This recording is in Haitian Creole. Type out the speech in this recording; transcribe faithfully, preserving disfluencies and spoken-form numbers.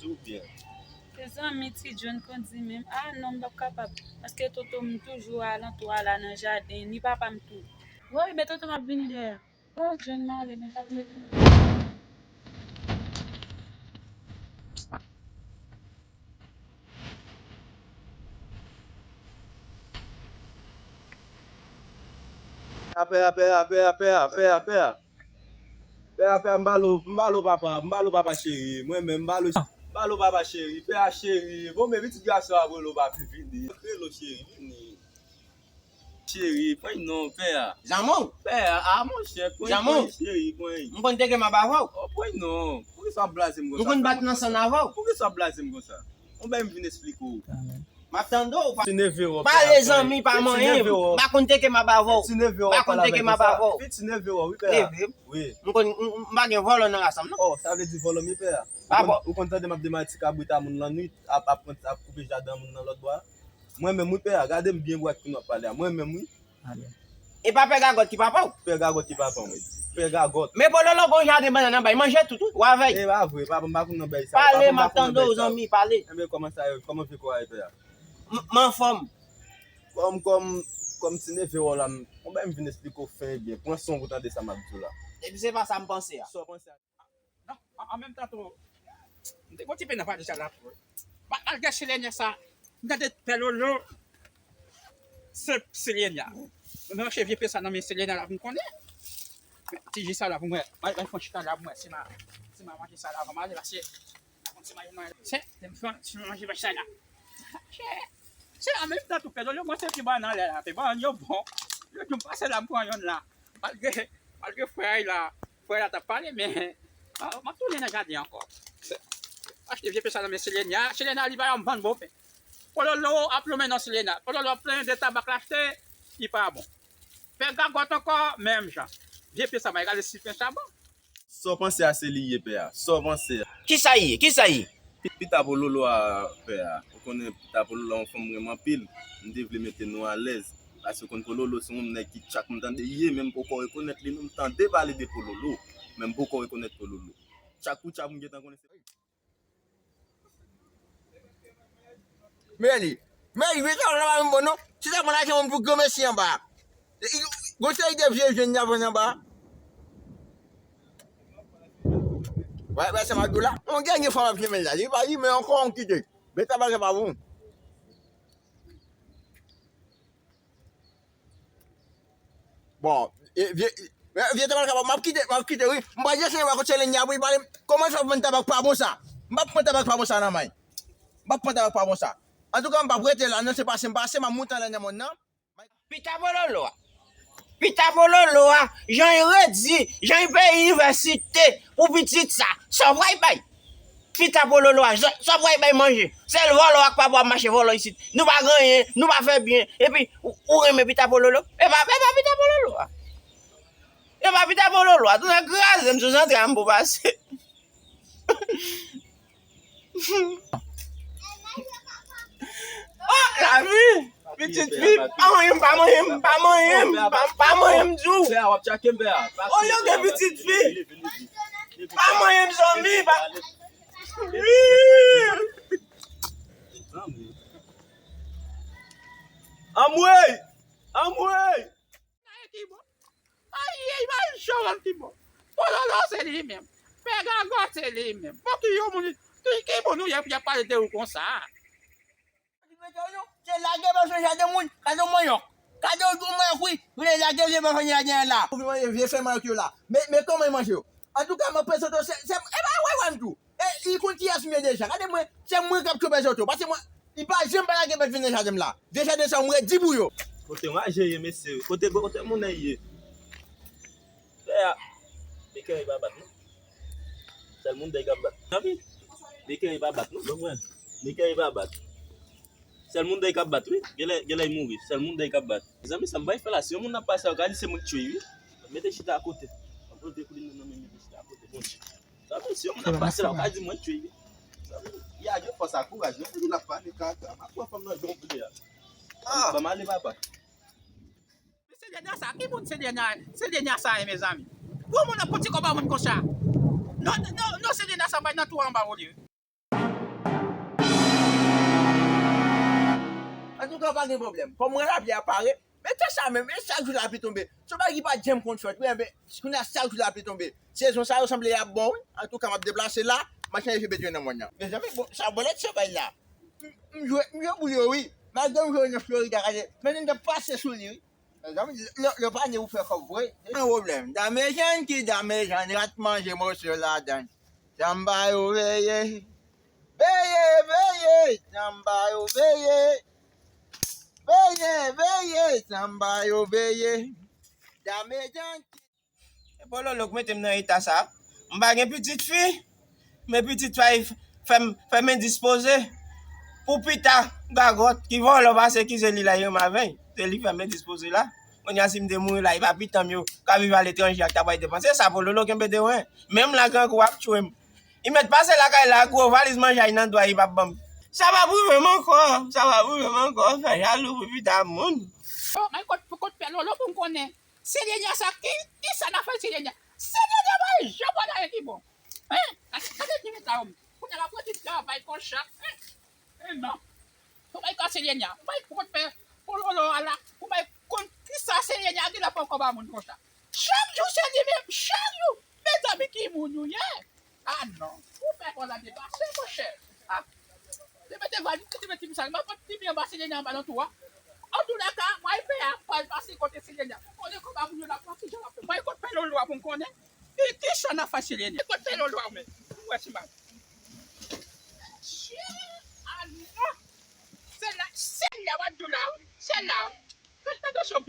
Tou byen. Mezanmi, ti John kondi menm. Ah non, m p ap kapab. Paske tonton m toujou alantou a la nan jaden, ni papa m tou. Woy, men tonton m ap vini dèyè. Oh, John mare, men l ap vini. Pè a, pè a, pè a, pè a, pè a, pè a, pè a. Pè a, pè a, m ba l ou, m ba l ou papa, m ba l ou papa cheri. Mwen menm, m ba l ou, m ba l ou papa cheri. Pè a cheri, bon, men pitit gason ap rele w papi, vini. Rele w cheri, vini. Cheri, pran non, pè a. Jamon? Pè a, a monchè, pran, Jamon? Pran, cheri, pran. M konn teke m ap avè w. Oh, pran non. Poukisa w ap blaze m konsa? M konn bat nan sann avè w. Poukisa w ap blaze m konsa? Bon, bay m vin esplike w. M ap tande w. Ti neve w, pale zanmi, pa manyen. M pa konn teke m ap avè w. Ti neve w, pa konn teke m ap avè w. Ti neve w, wi, pè a. Wi. M konn, m, m pa gen vòlò nan ras la m, non. Oh, sa vle di vòlò m ye, pè a. Ou konn, ou konn tande m ap demare ti kabrit a moun lannwit, ap, ap, ap koupe jaden moun nan lòt bò a. Mwen menm, wi, pè a, gade m byen dwat kounye w ap pale a. Mwen menm, wi. E pa pè Gagòt ki papa w? Pè Gagòt ki papa m, wi. Pè Gagòt. Men Pololo gon jaden bannann anba, li manje tout, wi. W avè l. E pa vre, papa m pa konn nan bagay sa. Pale, m ap tande w, zanmi, pale. Enben, kòman sa ye? Kòman vye kò a ye, pè a? M, m anfòm. Kòm, kòm, kòm ti neve w la, m, bon, bay m vin esplike w fen byen. Pran son pou tande sa m ap di w la. Epi se pa sa m panse a. Sa w panse a? Non, an, an menm tan tou, m te gon ti pè nan pale sa la tou. Ma-, malgre Selena sa, m tande Pè Lolo, se Selena. Mwen mache vye pè sa nan men Selena la pou m konnen. Men ti ji sa la pou mwen, bay, bay fon chita la pou mwen, si ma, si ma manje sa la avan m ale, paske, se, se, si ma manje, manje sa la. Se, se an menm tan tou, Pè Lolo, mwen se pi bon nan lè la, te ban yo bon. Yo di m pase la, m pran yonn la. Malgre, malgre frè a la, frè a la t ap pale, men, ah, m ap tounen nan jaden ankò. Achte vye pye sa nan men Selena. Selena, li pa yon bann bon pen. Pololo ap lonmen non Selena. Pololo ap plenyen de tabak l achte, li pa bon. Pè Gagòt ankò, menm jan. Vye pye sa, m a gade si pen sa bon. Sa w panse a se li ye, pè a? Sa w panse a? Kisa ye? Kisa ye? Pi-, pita Pololo a, pè a. Ou konnen pita Pololo a yon fanm m renmen anpil. M te vle mete nou alèz. Paske ou konn Pololo se yon nèg ki tchak m tande ye, men m poko rekonèt li non. M tande pale de Pololo, men m poko rekonèt Pololo. Tchak pou tchak m gentan konnen se Men li. Men li, men sa w la pa menm bon non. Se sa pran lajan moun pou granmesi anba. Gon seri de vye jèn y ap vann anba. Wè, wè sa m ap di w la. Yon dènye fwa m ap fèmen la. Li pa li men ankò yon kite. Men sa bagay pa bon. Bon, e, vye, e, vye tabak la, m ap kite, m ap kite, wi. M pral desann anba kot Selena pou li pale m. Kòman sa pran tabak pa bon sa? M p ap pran tabak pa bon sa nan men. M p ap pran tabak pa bon sa. Antouka, m p ap rete la, non, se pase m pase, m ap moute anlè nan mòn nan. Pita Pololo a. Pita Pololo a, jan l redi, jan l peye inivèsite pou pitit sa, sa w pral bay? Pita Pololo a, sa, sa w pral bay manje? Sèl vòlò ak papa w ap mache vòlò isit. Nou pa gen anyen, nou pa fè byen. Epi, ou, ou renmen Pita Pololo? E pa, e pa Pita Pololo a. E pa Pita Pololo a. Tou sa kraze m sou zantray m pou pase. Oh, lavi! Pitit fi, pa manyen m, pa manyen m, pa manyen m, pa, pa manyen m di w. Pè a, w ap tchake m, pè a. Olye w gen pitit fi. Pa manyen m, zanmi, pa. Anmwey! Anmwey! Ay, ki bon. Ay, ay, ay, Joel ki bon. Pololo se li menm. Pè Gagòt se li menm. Bon, ki yon moun, ki, ki moun ou ye pou y ap pale de ou konsa? Se lage bèf nan jaden moun, gade yon manyòk. Gade yon manyòk, wi. Rele lage vye bèf nan jaden an la. Ou vin manje vye fè manyòk yo la. Men, men kòman yo manje yo? Antouka, mwen prezante w, se, se, e pa wè, wè m tou. E, li konn kiyès m ye deja. Gade mwen, se mwen k ap tchoube zoto. Paske mwen, li pa janm pa lage bèt vin nan jaden m la. Vye jaden sa, mwen redi pou yo. Kote mwaje ye, mesye? Kote, kote moun nan ye? Pè a, Mickey pa bat, non. Sèl moun dèy k ap bat. Tanpri. Mickey pa bat, non. Bon, mwen. Mickey pa bat. Sèl moun dèy k ap bat, wi. Genlè, genlè l mouri. Sèl moun dèy k ap bat. Mezanmi, sa m bay fè la. Si yon moun ap pase a, ou ka di se mwen k tchwe l, wi. Mete chita akote. Mwen pote kou li nan men, mete chita akote. Bondye. Sa vle di, si yon moun ap pase la, ou ka di mwen tchwe li. Sa vle di, y a gen fòs ak kouraj, non, epi l ap pale kaka. M ap pran fanm nan jan w vle a. Ah. Ban m ale, papa. Men Selena sa, ki moun Selena, Selena sa ye, mezanmi? Pou moun ap pran ti kòb a moun konsa. Non, non, non, Selena sa bay nan twou anba olye. Antouka, pa gen pwoblèm. Kòm mwen, lapli a pare, men tan sa menm, e chak jou lapli tonbe. Se yon bagay ki pa t janm konn fèt, wi, enben, kounye a chak jou lapli tonbe. Sezon sa yo sanble y ap bon, wi. Antouka, m ap deplase la, m ap chache vye bedwen nan mòn nan. Mezanmi, bon, sa bòlèt se bay la. M, m jwe, m jwe pou yo, wi. Malgre m jwe nan Florida, gade, men m t ap pase sou li, wi. Mezanmi, lè, lè w pa gen pou fè kòb vre. Yon pwoblèm. Dame Jan ki Dame Jan, rat manje moso ladann. Janba yo veye. Veye, veye, janba yo veye. Veye, veye, janba yo veye. Dame Jan ki E Pololo k mete m nan eta sa. M pa gen pitit fi, men pitit fi a fè m, fè m endispoze. Pou pita, gagòt, ki vòlò pase ki se li la yo m avè l. Se li fè m endispoze la. Kounye a si m te mouri la, e pa pitan m yo k ap viv aletranje ak ta bay depanse. Sa Pololo kenbe de wen. Menm la grangou ap tchwe m. Li mèt pase lakay la, gwo valiz manje ay nan do a, li p ap ban m. Sa p ap rive m ankò, sa p ap rive m ankò, fè jalou pou pita moun. Oh, men kot, kot pè Lolo pou m konnen. Selenia sa, ki, ki sa n ap fè Selenia? Selenia pa janm wè anyen ki bon. Hein? Gade, gade ki eta yo. Kounye a l ap rete travay konsa. Hein? Eh non. Pou bay ka Selenia. Pou bay kot pè Pololo a la. Pou bay konn ki sa Selenia gen la poko ba moun konsa. Chak jou se li menm, chak jou. Mezanmi, ki moun nou ye? Ah non. Ou fè kò la depase, monchè. Ah. Te mete valiz, te mete ti sa. Mwen pot ti byen anba Selenia anba nan tou a. Antouleka, mwen pè a pral pase kote Selenia. Pou konnen kòman moun yo la pran ki jan la fè. Mwen kot pè Lolo a pou m konnen. E ki sa n ap fè Selenia? Kot pè Lolo a men? Ou wè si mal. Ah non. Se la, se la w ap di la. Se la. Fè atansyon.